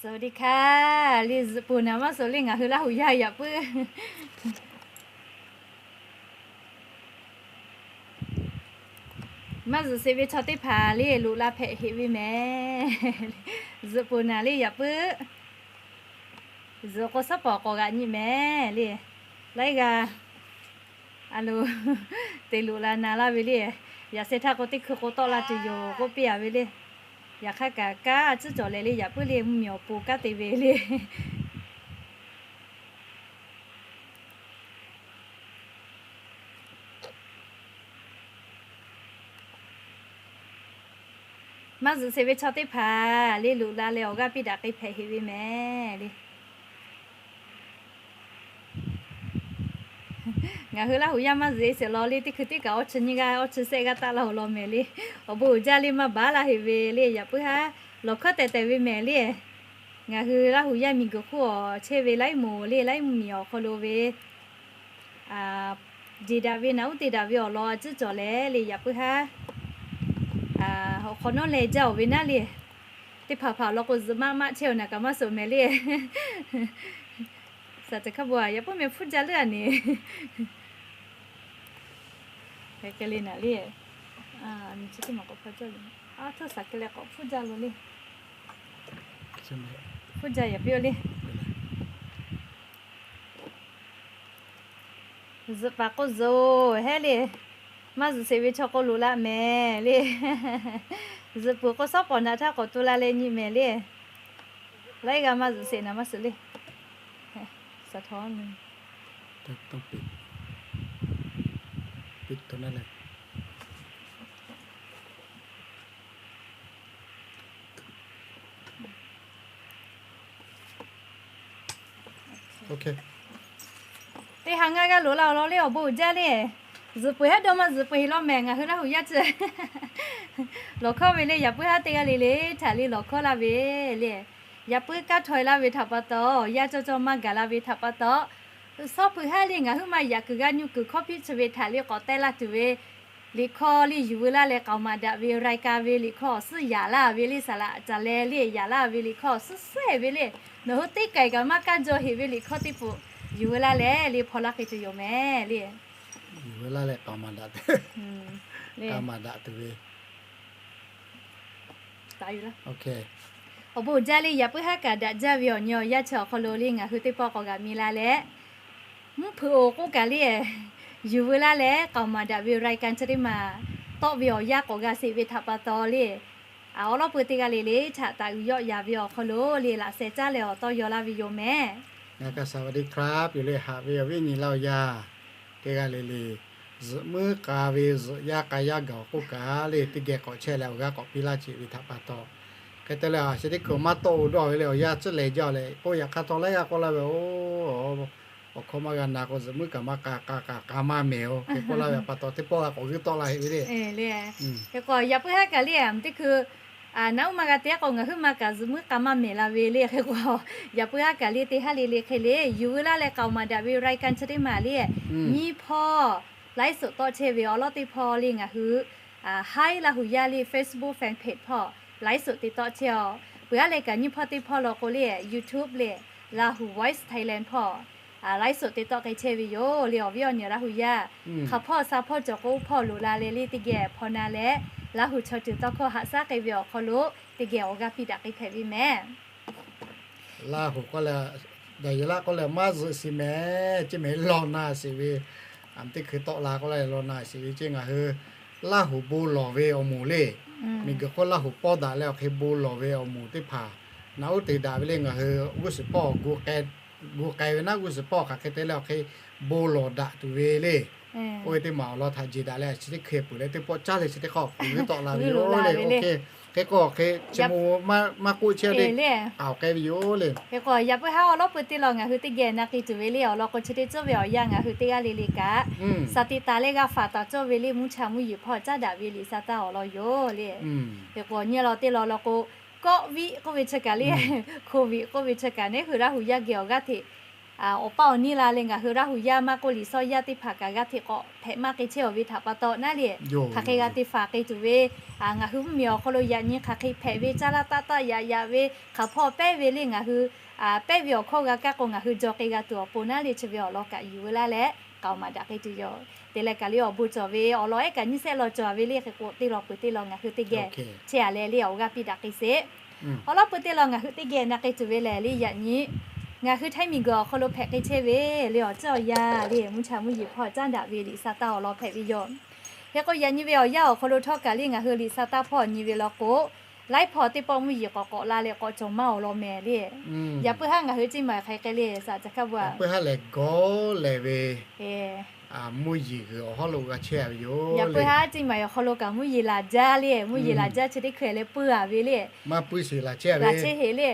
สวัสดีค่ะ le zuhꞈ poˬ naˍ maˇ suhˍ le ngaˬ hui Laˇ huˍ yaˇ yaꞈ puiˉ maˇ zuhꞈ sheˍ ve chaw teˇ hpaˍ le loꞈ la hpehꞈ heꞈ ve mehˍ. Zuhꞈ poˬ naˍ le yaꞈ puiˉ zuhꞈ k'o suhˉ pawˍ k'awꞈ g'aꞈ nyi mehˍ le. Laiˉ g'aˇ a lo te loꞈ la na laˇ ve le. Yaꞈ sheh htaˇ k'o teˇ hkui k'o tawˆ la tuˬ yoˬ k'oˆ piˇ a ve le. Yaꞈ hk'aˇ kaꞈ kanˉ a ciˉ cawˬ leh le yaꞈ puiˉ le mvuhˇmiˬ awˬ pon kanˉ te ve le. Maˇ zuhꞈ sheˍ ve chaw teˇ hpaˍ le loꞈ la leh awˬ g'aˇ piˇ daꞈ k'ai hpehꞈ heꞈ ve mehˍ le. Ngaˬ hui Laˇ huˍ yaˇ maˇ zuhꞈ sheˍ law le teˇ hkui teˇ kaꞈ awˇ chi nyiˇ g'aˇ awˇ chi shehˆ g'aˇ taˆ la hoꞈ law mehˍ le. Awˬ bon uiˍ jaˇ le maˇ baˬ la heꞈ ve le yaꞈ puiˉ haˉ lawˬ hkawˉ tehˬ tehˬ ve mehˍ le. Ngaˬ hui Laˇ huˍ yaˇ miˬ guiˬ hk'oˆ awˬ chehˇ ve laiˉ moˍ le laiˉ miˬ awˬ hk'aw lo ve jeˬ daꞈ ve naꞈ uˉ te daꞈ ve awˬ lawn a ciˉ cawˬ leh le yaꞈ puiˉ haˉ awˬ hk'awꞈ nawˉ leh jaˇ oˬ ve naˉ le. Teˇ hpaˍ hpaˍ awˬ lawn k'o zuhꞈ maˆ maˆ chehˇ oˬ naˍ kaꞈ maˇ suhˍ mehˍ le. Saˍ teꞈ hk'a bon a yaꞈ puiˉ meh hpfuhˇ jaˇ leuˉ a ne. Hk'e le naˍ le, miˬ chi teˇ maˬ k'awꞈ hpaˇ jaˇ le. A htawˇ saˍ hk'e leh k'awꞈ hpfuhˇ jaˇ lo le. Hpfuhˇ jaˇ yaꞈ piˇ oˬ le. Zuhꞈ paˍ k'o zuhꞈ oˬ hehˉ le. Maˇ zuhꞈ sheˍ ve chaw k'o loꞈ la mehˍ le. Zuhꞈ poˬ k'o suhˉ pawˍ naꞈ htaˇ k'awꞈ tu la leh nyi mehˍ le. Laiˉ g'aˇ maˇ zuhꞈ sheˍ naˍ maˇ suhˍ le. Teˇ ha ngaˇ g'aˇ loꞈ la awˬ lawn le awˬ bon uiˍ jaˇ le. Zuhꞈ peuˬ hehˉ dawˇ maˇ zuhꞈ peuˬ heꞈ law mehˍ ngaˬ hui Laˇ huˍ yaˇ ceuˬ. Lawˬ hkawˇ ve le yaꞈ puiˉ haˉ teˇ g'aˇ le le htaꞈ le lawˬ hkawˇ laˇ ve le. Yaꞈ puiˉ kanˉ htawˇ e laˇ ve htaꞈ pa taw, yaˇ cawˇ cawˇ maˇ gaˬ la ve htaꞈ pa taw, suhˉ peuˬ haˉ le ngaˬ huiˉ ma yaꞈ kuiˬ g'aˇ nyuˇ kuiˬ hkawˇ hpiˆ chi ve htaꞈ le k'awꞈ teh laˇ tuˬ ve liꞈ hkawˇ le yuˬ veu laˇ leh k'aoˍ maˍ daꞈ ve รายการ ve liꞈ hkawˇ awˬ suhˉ yaꞈ laˇ ve le saˍ laꞈ caˍ leh le yaꞈ laˇ ve liꞈ hkawˇ awˬ suhˉ suhˉ e ve le. Nawˬ hui teˇ k'ai kaꞈ maˇ kaˇ jaw heꞈ ve liꞈ hkawˇ teˇ pfuhˍ yuˬ veu laˇ leh le hpaw laˇ hk'e tuˬ yoˬ mehˍ le. Yuˬ veu laˇ leh k'aoˍ maˍ daꞈ tuˬ, k'aoˍ maˍ daꞈ tuˬ ve Awˬ bon uiˍ jaˇ le yaꞈ puiˉ haˉ kaꞈ daꞈ jaˇ ve awˬ nyi awˬ yanˇ chi awˬ hk'aw lo le ngaˬ hui teˇ pawˆ k'awꞈ g'aꞈ mi la leh, mvuhˇ hpeuꞈ oˬ k'oˆ kaꞈ le, yuˬ veu laˇ leh k'aoˍ maˍ daꞈ ve รายการ chi teˇ maˬ tawˆ ve awˬ yanˇ k'awꞈ g'a sheˍ ve htaꞈ pa taw le, awˬ lawˉ peu teˇ g'aˇ le le htaꞈ taˍ uiˍ yawˆ yaˍ ve awˬ hk'aw lo le laꞈ sheh caˉ leh awˬ tawˇ yaw laˇ ve yoˬ mehˍ. Ngaˬ kaꞈ สวัสดีครับ yoˬ le haꞈ ve awˬ viˉ nyi Laˇ huˍ yaˇ teˇ g'aˇ le le, zuhꞈ muiˉ k'a ve zuhꞈ yaˇ k'a yaˇ gaˬ awˬ k'oˆ kaꞈ le teˇ geh k'awꞈ chehˇ leh awˬ g'aˇ k'awꞈ piˇ laˇ ceꞈ ve htaꞈ pa taw, hk'e te leh a chi teˇ hkui maˇ tawˆ-o dawˇ ve le awˬ yanˇ tcuhˉ lehˬ jaˇ leh k'oˆ yaꞈ hk'aˇ htawˇ laiˉ g'aˇ k'oˆ laˇ ve, Oˬ, awˬ hkawˇ maˇ g'a na k'o zuhꞈ muiˉ kaꞈ maˇ k'a k'a k'a k'a maˇ mehˍ-oˬ hk'e k'oˆ laˇ ve pa taw teˇ pawˆ g'a k'awꞈ g'euˆ tawˆ la heꞈ ve le. Hk'e k'o yaꞈ puiˉ haˉ kaꞈ le a teˇ hkui naꞈ uˉ maˇ g'a te k'o ngaˬ huiˉ ma kaꞈ zuhꞈ muiˉ k'a maˇ mehˍ la ve le. Hk'e k'o yaꞈ puiˉ haˉ kaꞈ le teˇ haˉ le le hk'e le yuˬ veu laˇ leh k'aoˍ maˍ daꞈ ve รายการ chi teˇ maˬ le nyiˇ hpawˇ ไลฟ์สด tawˆ chehˇ ve awˬ lawˉ teˇ hpawˇ le ngaˬ hui Hi Laˇ huˍ yaˇ le Facebook fan page hpawˇ ไลฟ์สด te tawˆ chehˇ-oˬ. Peuˬ aˉ leh kaꞈ nyiˇ hpawˇ teˇ hpawˇ law k'o le YouTube le Lahu Voice Thailand hpawˇ ไลฟ์สด te tawˆ k'ai chehˇ ve yoˬ le awˬ viˉ awˬ nyi Laˇ huˍ yaˇ. Hk'aˬ hpawˇ sha hpawˇ cawˬ k'o uˉ hpawˇ loꞈ la leh le teˇ geh hpaw na leh Laˇ huˍ chaw ceuˬ tawˇ hkawˇ haꞈ shaˉ k'ai ve awˬ hk'aw lo teˇ geh awˬ g'aˇ piˇ daꞈ k'ai hpehꞈ ve mehˍ. Laˇ huˍ k'oˆ leh, daꞈ yeˬ laˇ k'oˆ leh maˇ zuhꞈ shiˍ mehˍ ceˇ mehˍ law na shiˍ ve, a teˇ hkui tawˆ la k'oˆ leh law na shiˍ ve ceˇ ngaˬ hui Laˇ huˍ bon lawˬ ve awˬ moˍ le. Miˬ guiˬ hk'oˆ Laˇ huˍ pawˇ daꞈ leh awˬ hk'e bon lawˬ ve awˬ moˍ teˇ hpaˍ naꞈ uˉ te daꞈ ve le ngaˬ hui g'uˇ suhˍ hpawˇ gu k'ai ve naˉ g'uˇ suhˍ hpawˇ hk'aˬ hk'e te leh awˬ hk'e bon lawˬ daꞈ tuˬ ve le. Oˇ ve teˇ maˬ awˬ lawn htaꞈ jeˬ daꞈ leh chi teˇ hkui peuˬ leh teˇ pawˆ caˉ leh chi teˇ hk'aˇ awˬ hk'aw g'euˆ tawˆ la ve yoˬ le. Hk'e k'o hk'e chi maˇ k'oˆ chehˇ le k'aoˍ k'ai ve yoˬ le. Hk'e k'o yaꞈ puiˉ haˉ awˬ lawˉ peu teˇ law ngaˬ hui teˇ geh na k'ai tuˬ ve le awˬ lawn k'o chi teˇ cawˇ ve awˬ yanˇ ngaˬ hui teˇ g'aˇ le le kaꞈ สติ taˍ leh g'a faˍ taˍ cawˇ ve le mvuhˇ cha mvuhˇ yeˬ hpawˇ caˉ daꞈ ve liꞈ sha taˇ awˬ lawn yoˬ le. Hk'e k'o nyi law teˇ law law k'o, kawˆ viˆ k'oˆ ve chi kaꞈ le, โควิด k'oˆ ve chi kaꞈ neˉ hui Laˇ huˍ yaˇ geh awˬ g'aˇ hteꞈ awˬ paˇ awˬ niˇ la leh ngaˬ hui Laˇ huˍ yaˇ maˇ k'oˆ, Liꞈ sawˇ yaˇ teˇ hpaˍ kaꞈ g'aˇ hteꞈ k'awꞈ hpehꞈ maˇ k'ai chehˇ ve htaꞈ pa taw naˉ le, hk'aˬ hk'e g'a te faˍ k'ai tuˬ ve, ngaˬ hui mvuhˇmiˬ awˬ hk'aw lo yaꞈ nyi hk'aˬ hk'e hpehꞈ ve caˇ laˇ taˆ taˆ yaꞈ yaꞈ ve hk'aˬ hpawˇ pehˉ ve le ngaˬ hui pehˉ ve awˬ hkawˇ g'a kaˇ k'o ngaˬ hui jaw k'ai g'a tuˬ awˬ pon naˉ le chi ve awˬ lawn kaꞈ yuˬ ve laˇ leh k'aoˍ maˍ daꞈ k'ai tuˬ yoˬ. Te leh kaˬ le awˬ bon cawˬ ve awˬ lawn ehˉ kaꞈ nyiˇ sehˆ law cawˬ ve le hk'e k'o, teˇ lawn peuˬ teˇ lawn ngaˬ hui teˇ geh chehˇ a leh le awˬ g'aˇ piˇ daꞈ k'ai sheˍ. Awˬ lawn peuˬ teˇ lawn ngaˬ hui teˇ geh na k'ai tuˬ ve lehˬ le yaꞈ nyi ngaˬ hui Htaiˇ miˬ guiˬ awˬ hk'aw lo hpehꞈ k'ai chehˇ ve le awˬ ceuˬ awˬ yanˇ le mvuhˇ cha mvuhˇ yeˬ hpawˇ caˉ daꞈ ve Liꞈ sa taˇ awˬ lawn hpehꞈ ve yoˬ. Hk'e k'o yaꞈ nyi ve awˬ yanˇ awˬ hk'aw lo htawˇ kaˬ le ngaˬ hui Liꞈ sa taˇ hpawˇ nyi ve law k'o, laiˉ hpawˇ teˇ pawˆ mvuhˇ yeˬ k'awꞈ k'awꞈ la leh k'awꞈ cawˬ maˇ awˬ lawn mehˍ le. Yaꞈ puiˉ haˉ ngaˬ hui Ciˇ Maiˍ hk'aˬ hk'e le saꞈ ca hkaˇ bvuhꞈ a, yaꞈ puiˉ haˉ lehˬ gawˇ lehˬ ve mvuhˇ yeˬ g'uiˬ awˬ hawˉ lo g'a chehˇ a ve yoˬ. Yaꞈ puiˉ haˉ Ciˇ Maiˍ awˬ hk'aw lo kaꞈ mvuhˇ yeˬ laˬ jaˇ le, mvuhˇ yeˬ laˬ jaˇ chi teˇ hkui leh puiˇ a ve le, maˇ puiˇ sheˍ laˬ chehˇ ve, laˬ chehˇ heˍ le.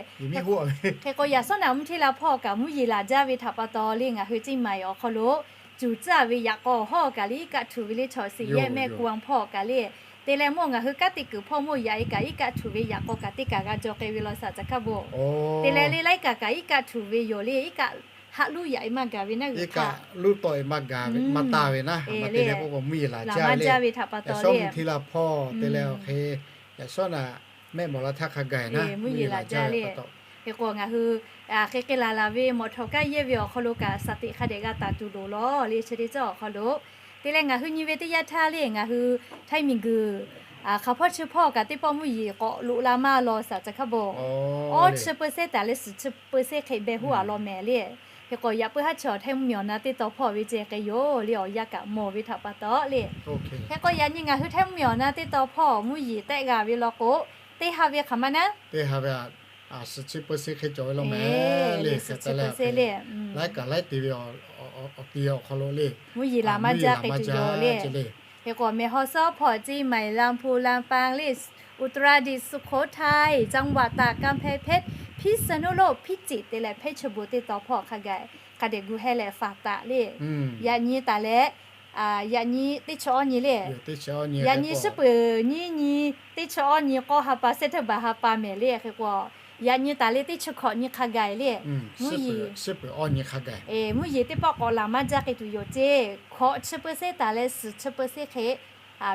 Hk'e k'o yaꞈ shawˉ naꞈ mvuhˇ hteˇ la hpawˇ kaꞈ mvuhˇ yeˬ laˬ jaˇ ve htaꞈ pa taw le ngaˬ hui Ciˇ Maiˍ awˬ hk'aw lo cuˬ tcuhˉ a ve yaꞈ k'aw awˬ hawˉ kaꞈ le iˉ kaˆ htuꞈ ve le chaw shiˍ yehˆ mehˆ ku a hpawˇ kaꞈ le, te leh mawˇ ngaˬ hui kanˉ te kuiˬ hpawˇ mawˇ yaꞈ e kaꞈ iˉ kaˆ htuꞈ ve yaꞈ k'aw kaꞈ teˇ kaˬ g'a jaw k'ai ve law saꞈ ca hkaˇ bon. Te leh le laiˉ kaꞈ kaꞈ iˉ kaˆ htuꞈ ve yoˬ le, iˉ kaˆ haˆ luˉ yaꞈ e maˇ gaˬ ve naˉ g'uiˬ htaꞈ luˉ tawˆ e maˇ gaˬ ve maˇ taˇ ve naˉ, te leh k'o mvuhˇ yeˬ laˬ jaˇ ve le. Yaꞈ shawˉ mvuhˇ hteˇ la hpawˇ te leh awˬ hk'e yaꞈ shawˉ naꞈ mehˆ mawˬ la htaˇ hk'a gaˬ naˉ mvuhˇ yeˬ laˬ jaˇ le. Hk'e k'o ngaˬ hui hk'e k'e laˬ laˬ ve mawˬ htawnˍ kaˇ yehˇ ve awˬ hk'aw lo kaꞈ shaˍ tiꞈ hk'a dehꞈ g'a taˍ tuˬ loˍ law le chi teˇ ceuˬ awˬ hk'aw lo. Te leh ngaˬ hui nyi ve teˇ yanˇ htaˇ le ngaˬ hui Htaiˇ miˬ guiˬ hk'aˬ hpawˇ chi hpawˇ kaꞈ teˇ pawˆ mvuhˇ yeˬ k'awꞈ loꞈ la maˇ law saꞈ ca hkaˇ bon. Awˇ chi peu se taˍ leh suhˍ chi peu se hk'e beh hoˉ a law mehˍ le. Hk'e k'o yaꞈ puiˉ haˉ chi awˬ Htaiˇ mvuhˇmiˬ awˬ na teˇ taw hpawˇ ve ceh k'ai yoˬ le awˬ yanˇ kaꞈ mawˬ ve htaꞈ pa taw le. Hk'e k'o yaꞈ nyi ngaˬ hui Htaiˇ mvuhˇmiˬ awˬ na teˇ taw hpawˇ mvuhˇ yeˬ tehˆ g'a ve law k'o, teˇ ha ve hk'aˬ ma naˉ suhˍ chi peu se hk'e cawˬ ve law mehˍ le. Hk'e te leh laiˉ kaꞈ laiˉ te ve awˬ ti awˬ hk'aw lo le mvuhˇ yeˬ laˬ maˇ jaˇ k'ai tuˬ yoˬ le. Hk'e k'o mehˬ haw sawˉ hpawˇ Ciˇ Maiˍ, Laˇ hpu, Laˇ paˍ le, Uttaradik, Sukhothai, จังหวัดตาก กำแพงเพชร พิษณุโลก พิจิตร te leh เพชรบูรณ์ teˇ taw hpawˇ hk'a gaˬ hk'a dehꞈ gu heh leh faˍ taˍ le. Yaꞈ nyi taˍ leh yaꞈ nyi teˇ chi awˇ nyi le. Yaꞈ nyi suhˉ peuˍ nyiˇ nyi teˇ chi awˇ nyi k'awˇ ha pa September ha pa mehˍ le. Hk'e k'o yaꞈ nyi taˍ leh teˇ chi hkawꞈ nyi hk'a gaˬ le. Mvuhˇ yeˬ mvuhˇ yeˬ teˇ pawˆ k'awꞈ laˬ maˇ jaˇ k'ai tuˬ yoˬ ceˇ. Hkawꞈ chi peu se taˍ leh suhˍ chi peu se hk'e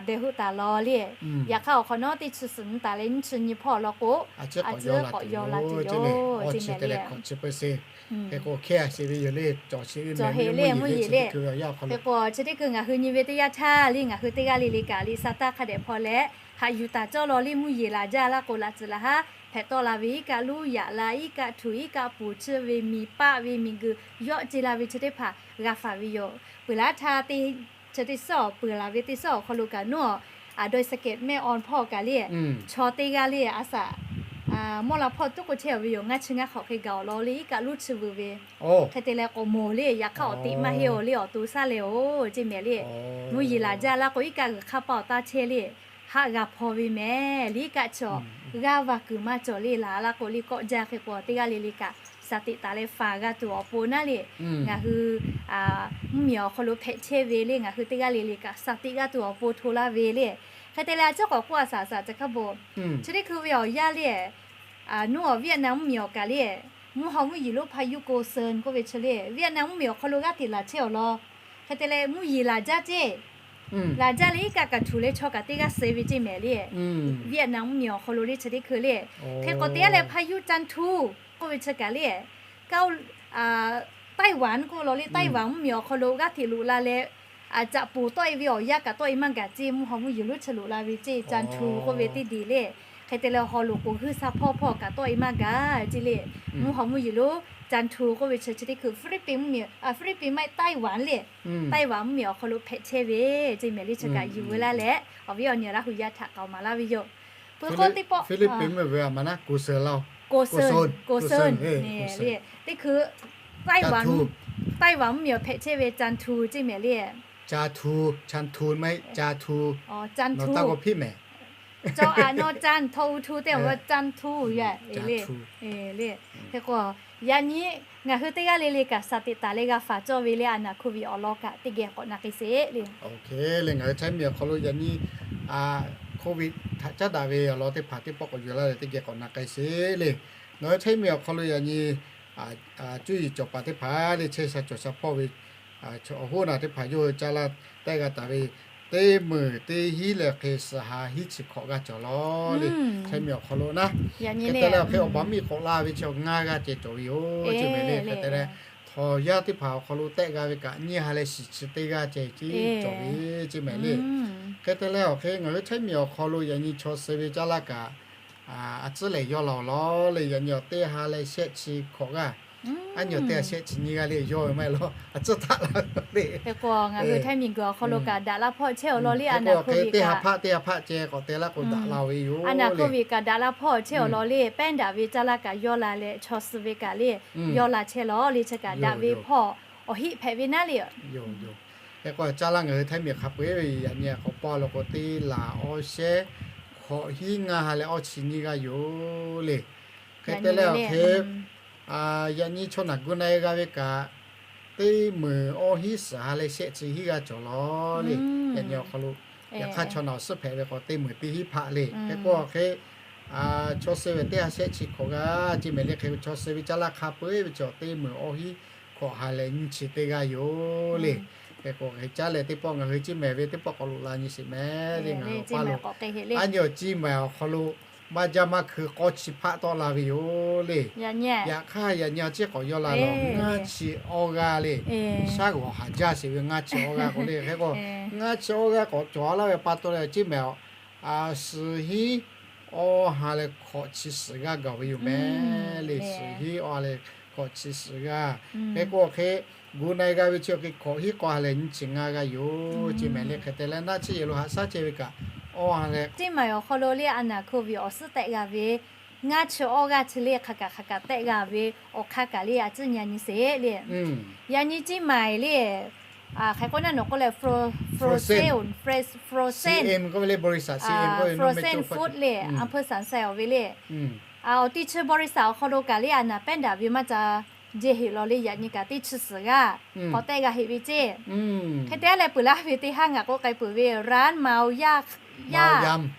beh hoˆ taˍ law le. Yaꞈ hk'aˇ awˬ hk'awꞈ nawˉ teˇ chi suhˍ nyi taˍ leh nyiˇ chi nyi hpawˇ law k'o, a ciˉ k'awꞈ yaw la tuˬ yoˬ ceˇ le. Awˇ chi te leh hkawꞈ chi peu se hk'e k'o hkehˇ a sheˍ ve yoˬ le. Cawˬ sheˍ ve mehˍ ve mvuhˇ yeˬ le. Hk'e k'o chi teˇ hkui ngaˬ hui nyi ve teˇ yanˇ htaˇ le ngaˬ hui teˇ g'aˇ le le kaꞈ Liꞈ sa taˇ hk'a dehꞈ hpaw leh haꞈ yuˬ taˍ cawˇ law le mvuhˇ yeˬ laˬ jaˇ laˇ k'o laꞈ tcuhˍ laˬ haˉ hpehꞈ tawˆ la ve iˉ kaˆ luˉ yaꞈ la iˉ kaˆ htuꞈ iˉ kaˆ puˍ chi ve miˬ paˆ ve miˬ guiˬ yawˆ ce la ve chi teˇ hpaˍ g'a faˍ ve yoˬ. Peuˬ laˇ htaˇ teˇ chi teˇ suhˉ awˬ peuˬ laˬ ve teˇ suhˉ awˬ hk'aw lo kaꞈ nawˉ a dawˇ sehˍ kehˬ mehˆ awˬ hpawˇ kaꞈ le chaw teˇ g'aˇ le a shaꞈ mawˇ la hpawˇ tuˉ k'oˆ chehˇ ve yoˬ. Ngaˇ chi ngaˇ hk'awꞈ hk'e gaˬ awˬ lawn le iˉ kaˆ luˉ chi vuiˬ ve hk'e te leh k'awꞈ mawˬ le. Yaꞈ hk'aˇ awˬ teꞈ maˇ heˆ awˬ le awˬ to shaˉ leh oˬ ceˇ mehˍ le. Mvuhˇ yeˬ laˬ jaˇ laˇ k'o iˉ kaˆ g'uiˬ hk'aˇ paˇ awˬ taˇ chehˇ le haˆ g'a hpaw ve mehˍ le iˉ kaˆ chi g'aˇ va kuiˬ maˇ cawˬ le laˬ laˇ k'o le kawˆ jaˇ. Hk'e k'o teˇ g'aˇ le le kaꞈ shaˍ tiꞈ taˍ leh faˍ g'a tuˬ awˬ pon naˉ le ngaˬ hui mvuhˇmiˬ awˬ hk'aw lo hpehꞈ chehˇ ve le ngaˬ hui teˇ g'aˇ le le kaꞈ shaˍ tiꞈ g'a tuˬ awˬ pon hto laˇ ve le. Hk'e te leh a ciˉ k'awꞈ k'oˆ a shaˍ shaˍ ca hkaˇ bon chi teˇ hkui ve awˬ yanˇ le nuˉ awˬ Vietnam mvuhˇmiˬ awˬ kaꞈ le mvuhˇ haw mvuhˇ yeˬ lonˉ hpa yuˇ โกเซิน k'oˆ ve chi le Vietnam mvuhˇmiˬ awˬ hk'aw lo g'aˇ hteꞈ laˬ chehˇ awˬ lawn hk'e te leh mvuhˇ yeˬ laˬ jaˇ ceˇ. Laˬ jaˇ leh iˉ kaˆ kaꞈ htuꞈ leh chaw kaꞈ teˇ g'aˇ suh ve ceˇ mehˍ le. Vietnam mvuhˇmiˬ awˬ hk'aw lo le chi teˇ hkui le hk'e k'o te a leh hpa yuˇ จันทร์ทู k'oˆ ve chi kaꞈ le kaˇ Taiwan k'oˆ law le Taiwan mvuhˇmiˬ awˬ hk'aw lo g'aˇ hteꞈ loꞈ la leh caꞈ poˍ tawˆ e ve awˬ yanˇ kaꞈ tawˆ e maˇ gaˬ ceˇ. Mvuhˇ haw mvuhˇ yeˬ lonˉ chi loꞈ la ve ceˇ จันทร์ทู k'oˆ ve teˇ diˬ le. Hk'e te leh haw loꞈ k'oˍ g'uiˇ sha hpawˇ hpawˇ kaꞈ tawˆ e maˇ gaˬ ceˇ le. Mvuhˇ haw mvuhˇ yeˬ lonˉ จันทร์ทู k'oˆ ve chi chi teˇ hkui Philippines mvuhˇmiˬ Philippines maˇ heˆ Taiwan le Taiwan mvuhˇmiˬ awˬ hk'aw lo hpehꞈ chehˇ ve ceˇ mehˍ le chi kaꞈ yuˬ ve laˇ leh awˬ viˉ awˬ nyi Laˇ huˍ yaˇ htaꞈ k'aoˍ maˍ laˇ ve yoˬ. Pui k'o teˇ pawˆ ฟิลิปปินส์ mvuhˇmiˬ ve a ma naˉ โกเซิน laˇ โกเซิน โกเซิน le teˇ hkui Taiwan Taiwan mvuhˇmiˬ awˬ hpehꞈ chehˇ ve จันทร์ทู ceˇ mehˍ le. จันทร์ทู maˇ heˆ จันทร์ทู จันทร์ทู taˇ k'o hpiˇ mehˍ. Caw aꞈ nawˉ จันทร์ htaw u htu teˇ awˬ จันทร์ทู yaꞈ le. Hk'e k'o yaꞈ nyi ngaˬ hui teˇ g'aˇ le le kaꞈ shaˍ tiꞈ taˍ leh g'a faˍ cawˇ ve le a naˍ โควิด awˬ lawn kaꞈ teˇ geh k'awꞈ na k'ai sheˍ le. Oˇ hk'e le ngaˬ hui Htaiˇ miˬ awˬ hk'aw lo yaꞈ nyi โควิด htaꞈ caˉ daꞈ ve awˬ lawn teˇ hpaˍ teˇ pawˆ k'awꞈ yuˬ laˇ leh teˇ geh k'awꞈ na k'ai sheˍ le. Ngaˬ hui Htaiˇ miˬ awˬ hk'aw lo yaꞈ nyi cuˇ yiˍ cawˬ paˍ teˇ hpaˍ le chehˇ sha cawˬ sha hpawˇ ve awˬ hoˉ naˬ teˇ hpaˍ yawˇ hui caˇ laˇ tehˆ g'a taˍ ve, teˇ meunˍ teˇ hinˉ leh hk'e suhˍ ha hiˉ chi hkawꞈ g'aˇ cawˬ lawˬ le. Chehˇ miˬ awˬ hk'aw lo naˉ, hk'e te leh awˬ hk'e awˬ baˬ miˇ k'awꞈ la ve chi ngaˇ g'aˇ ceh cawˬ ve yoˬ ceˇ mehˍ le. Hk'e te leh htawnˍ yaˇ teˇ hpaˍ awˬ hk'aw lo tehˆ g'a ve kaꞈ nyiˇ ha leh shiˍ chi teˇ g'aˇ ceh tiˉ cawˬ ve ceˇ mehˍ le. Hk'e te leh awˬ hk'e ngaˬ hui China miˬ awˬ hk'aw lo yaꞈ nyi chaw suh ve caˇ laˇ kaꞈ a tcuhˉ lehˬ yawˇ la awˬ lawˬ le. Yaꞈ nyi awˬ teˇ ha leh shehˆ chi hkawꞈ g'aˇ, a nyi awˬ teˇ ha shehˆ chi nyiˇ g'aˇ le yawˇ ve maˇ heˆ lawˬ, a tcuhˉ htaꞈ la le. Hk'e k'o ngaˬ hui China miˬ guiˬ awˬ hk'aw lo kaꞈ daꞈ la hpawˇ chehˇ awˬ lawn le, a naˬ hk'e teˇ ha hpaˆ teˇ ha hpaˆ ceh k'awꞈ te laˇ k'o daꞈ la ve yoˬ. A naˬ hk'e ve kaꞈ daꞈ la hpawˇ chehˇ awˬ lawn le, pehˉ daꞈ ve caˇ laˇ kaꞈ yawˇ la leh chaw suh ve kaꞈ le yawˇ la chehˇ lawˬ le. Chi kaꞈ daꞈ ve hpawˇ awˬ hiˆ hpehꞈ ve naˉ le. Hk'e k'o caˇ laˇ ngaˬ hui China miˬ hk'a peu-eˬ ve yaꞈ nyi k'awꞈ paw lo k'o teˇ laˬ awˇ shehˉ hkawꞈ hiˉ ngaˇ ha leh awˇ chi nyiˇ g'aˇ yoˬ le. Hk'e te leh awˬ hk'e yaꞈ nyi chaw naˬ gu na-e g'a ve kaꞈ, teˇ meunˍ awˇ hiˉ suhˍ ha leh shehˆ chi hiˉ g'aˇ cawˬ lawˬ le. Yaꞈ nyi awˬ hk'aw lo yaꞈ hk'aˇ chaw naˬ awˬ suhˉ hpehꞈ ve k'o teˇ meunˍ teˇ hinˉ hpaˆ le. Hk'e k'o awˬ hk'e chaw suh ve teˇ ha shehˆ chi hkawꞈ g'aˇ ceˇ mehˍ le. Hk'e chaw suh ve caˇ laˇ hk'a peu-eˬ ve chaw teˇ meunˍ awˇ hiˉ hkawꞈ ha leh nyiˇ chi teˇ g'aˇ yoˬ le. Hk'e k'o hk'e caˉ leh teˇ pawˆ ngaˬ hui ceˇ mehˍ ve teˇ pawˆ k'awꞈ loꞈ la nyi sheˍ mehˍ le. Ngaˬ hui paˇ lo a nyi awˬ ceˇ mehˍ awˬ hk'aw lo maˇ jaˇ maˇ hkui k'awˇ chi hpaˆ tawˆ la ve yoˬ le. Yaꞈ hk'aˇ yaꞈ nyi a ciˉ k'awꞈ yawˇ la lawˬ ngaˇ chi awˇ g'aˇ le. Shaˉ g'awˬ haˍ jaˇ sheˍ ve ngaˇ chi awˇ g'aˇ k'o le. Hk'e k'o ngaˇ chi awˇ g'aˇ k'awꞈ cawˬ laˇ ve pa taw leh ceˇ mehˍ a, suhˍ hiˉ awˇ ha leh hkawꞈ chi suhˍ g'aˇ gaˬ ve yoˬ mehˍ le. Suhˍ hiˉ awˇ ha leh hkawꞈ chi suhˍ g'aˇ. Hk'e k'o hk'e gu na-e g'a ve chi awˬ hk'e hkawꞈ hiˉ k'awˇ ha leh nyiˇ chi ngaˇ g'aˇ yoˬ ceˇ mehˍ le. Hk'e te leh naˆ tsuhˇ yehˬ lo haꞈ shaˉ chehˇ ve kaꞈ awˇ ha leh ceˇ mehˍ awˬ hk'aw lo le a naˬ hk'e ve awˬ suhˉ tehˆ g'a ve ngaˇ chi awˇ g'aˇ chi le hk'aˬ kaꞈ hk'aˬ kaꞈ tehˆ g'a ve awˬ hk'aˇ kaꞈ le a tcuhˉ nyi nyi sheˍ le. Yaꞈ nyi ceˇ mehˍ le hk'e k'o naˆ nawˬ k'oˆ leh frozen, frozen food le, a hpeuˇ saˍ sai awˬ ve le. Awˬ teˇ chi บริษัท awˬ hk'aw lo kaꞈ le a naˬ pehˉ daꞈ ve maˇ ca jehˇ heˆ lawˬ le. Yaꞈ nyi kaꞈ teˇ chi suhˍ g'aˇ k'awꞈ tehˆ g'a heˆ ve ceˇ. Hk'e te leh peuˬ laˇ ve teˇ haˉ ngaˬ k'oˆ k'ai peuˬ ve ร้าน Mao Yam,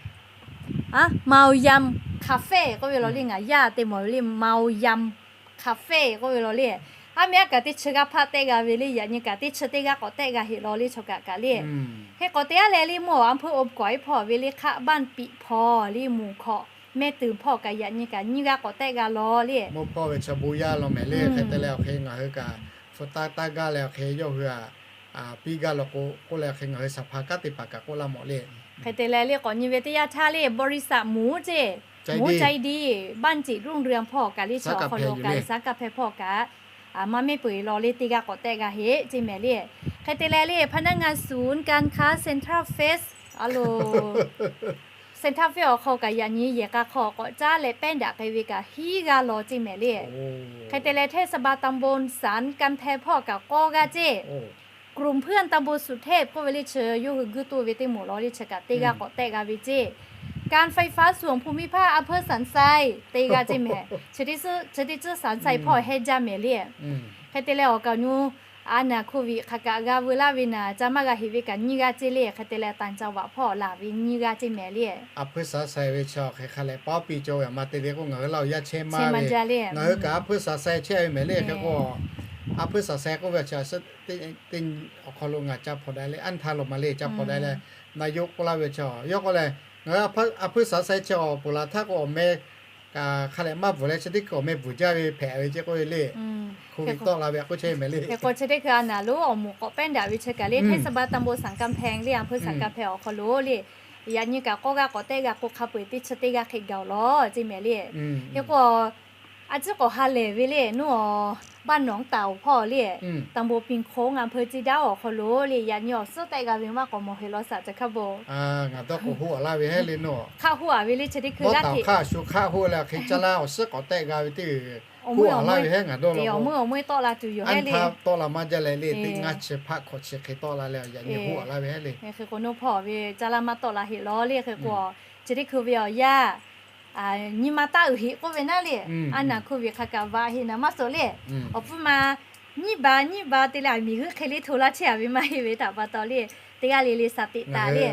Mao Yam cafe k'oˆ ve lawˬ le. Ngaˬ yaˇ te mawˬ ve le Mao Yam cafe k'oˆ ve lawˬ le. A mehˉ a kaꞈ teˇ chi g'aˇ hpaˆ tehˆ g'a ve le. Yaꞈ nyi kaꞈ teˇ chi teˇ g'aˇ k'awꞈ tehˆ g'a heˆ lawˬ le chaw kaꞈ kaꞈ le. Hk'e k'awꞈ te a leh le mawˬ a hpeuˇ awˬ kawˍ iˉ hpawˇ ve le hk'aˆ บ้านปิ hpawˇ le mvuhˇ hkawꞈ mehˆ tuiˍ hpawˇ kaꞈ yaꞈ nyi kaꞈ nyiˇ g'aˇ k'awꞈ tehˆ g'a lawˬ le. Mvuhˇ hpawˇ ve chaw bon yaˇ lawˬ mehˍ le. Hk'e te leh awˬ hk'e ngaˬ hui kaꞈ hpu taˇ taˇ gaˇ leh awˬ hk'e yawˇ hui a piˇ gaˇ lawˬ k'o k'oˆ leh awˬ hk'e ngaˬ hui saˍ hpaˍ kanˉ te paˍ kaꞈ k'oˆ laˇ mawˬ le. Hk'e te leh le k'awꞈ nyi ve teˇ yanˇ htaˇ le บริษัท หมู ceˇ, หมูใจดี บ้านจิตรุ่งเรือง hpawˇ kaꞈ le chaw awˬ hk'aw lo kaꞈ saˉ kaˇ hpehˇ hpawˇ kaꞈ maˇ mehˉ peuˬ lawˬ le teˇ g'aˇ k'awꞈ tehˆ g'a heˆ ceˇ mehˍ le. Hk'e te leh le พนักงานศูนย์การค้า Central Face a lo Central Face awˬ hk'aw kaꞈ yaꞈ nyi yehˬ k'a hk'aw k'awꞈ caˉ leh pehˉ daꞈ k'ai ve kaꞈ hiˉ g'aˇ lawˬ ceˇ mehˍ le. Hk'e te leh เทศบาลตำบลสันกำแพง hpawˇ kaꞈ k'awˇ g'aˇ ceˇ, กลุ่มเพื่อนตำบลสุเทพ k'oˆ ve le chi yawˇ hui guˇ toˇ ve teˇ moˍ lawˬ le chi kaꞈ teˇ g'aˇ k'awꞈ tehˆ g'a ve ceˇ. การไฟฟ้าส่วนภูมิภาค อำเภอสันทราย teˇ g'aˇ ceˇ mehˍ. Chi teˇ chi สันทราย hpawˇ heh jaˇ mehˍ le. Hk'e te leh awˬ kaꞈ nyu a naˬ โควิด hk'aˬ kaꞈ g'a veu laˇ ve naˬ ca maˇ g'a heˆ ve kaꞈ nyiˇ g'aˇ ceˇ le. Hk'e te leh ต่างจังหวัด hpawˇ laˬ ve nyiˇ g'aˇ ceˇ mehˍ le. A hpeuˇ saˍ sai ve chi awˬ hk'e hk'a leh paˉ piˇ cawˬ ve a ma te le k'o ngaˬ hui laˇ awˬ yaˇ chehˇ maˇ ve. Ngaˬ hui kaꞈ a hpeuˇ saˍ sai chehˇ ve mehˍ le. Hk'e k'o a hpeuˇ saˍ sai k'oˆ ve chi a teˇ awˬ hk'aw lo ngaˬ ca hpawnˬ daꞈ le, anˇ htaˇ lo ma le ca hpawnˬ daꞈ leh, na yoˇ k'oˆ laˇ ve chi yawˇ k'oˆ leh, ngaˬ hui a hpeuˇ saˍ sai chi awˬ peuˬ laˬ htaˇ k'o awˬ meh hk'a leh maˇ bvuhˬ leh chi teˇ hkui awˬ meh bvuhˬ jaˇ ve hpehꞈ ve ceˇ k'oˆ ve le. โควิด tawˆ la ve a k'oˆ chehˇ ve mehˍ le. Hk'e k'o chi teˇ hkui a naˬ lo awˬ moˍ k'awꞈ pehˉ daꞈ ve chi kaꞈ le เทศบาลตำบลสันกำแพง le a hpeuˇ saˍ ka hpeh awˬ hk'aw lo le yaꞈ nyi kaꞈ k'awˇ g'aˇ k'awꞈ tehˆ g'a k'o hk'a peu-eˬ teˇ chi teˇ g'aˇ hk'e gaˬ lawˬ ceˇ mehˍ le. Hk'e k'o a ciˉ k'awꞈ ha lehˬ ve le nuˇ awˬ บ้านหนองเต่า hpawˇ le ตำบลปิงโค้ง อำเภอเจด้าว awˬ hk'aw lo le yaꞈ nyi awˬ suhˉ tehˆ g'a ve maˇ k'awꞈ mawˬ heˆ lawˬ shaˍ chi hk'a bon. Ngaˬ dawˇ k'o hoˆ a laˇ ve heˉ le nuˇ. Hk'aˆ hoˆ a ve le chi teˇ hkui g'aˇ hteꞈ. Hk'aˆ shu hk'aˆ hoˆ leh hk'e caˇ laˇ awˬ suhˉ k'awꞈ tehˆ g'a ve teˇ hoˆ a laˇ ve heˉ ngaˬ dawˇ law. Awˬ meuˇ awˬ meuˇ tawˆ la tuˬ yoˬ heˉ le. Tawˆ la maˇ jaˇ leh le teˇ ngaˇ chi hpaˆ hk'awꞈ chi hk'e tawˆ la leh yaꞈ nyi hoˆ a laˇ ve heˉ le. Hk'e k'o nuˇ hpawˇ ve caˇ laˇ maˇ tawˆ la heˆ lawˬ le. Hk'e k'o chi teˇ hkui ve awˬ yaˇ nyi ma taˇ uiˍ heˆ k'oˆ ve naˉ le. A naˬ โควิด hk'aˬ kaꞈ vaꞈ heˆ naˍ maˇ suh le. Awˬ pfuhˇ ma nyiˇ ba nyiˇ ba te leh a miˬ g'uiˇ hk'e le hto laˇ chehˇ a ve maˇ heˆ ve htaꞈ pa taw le. Teˇ g'aˇ le le shaˍ teꞈ taˍ le.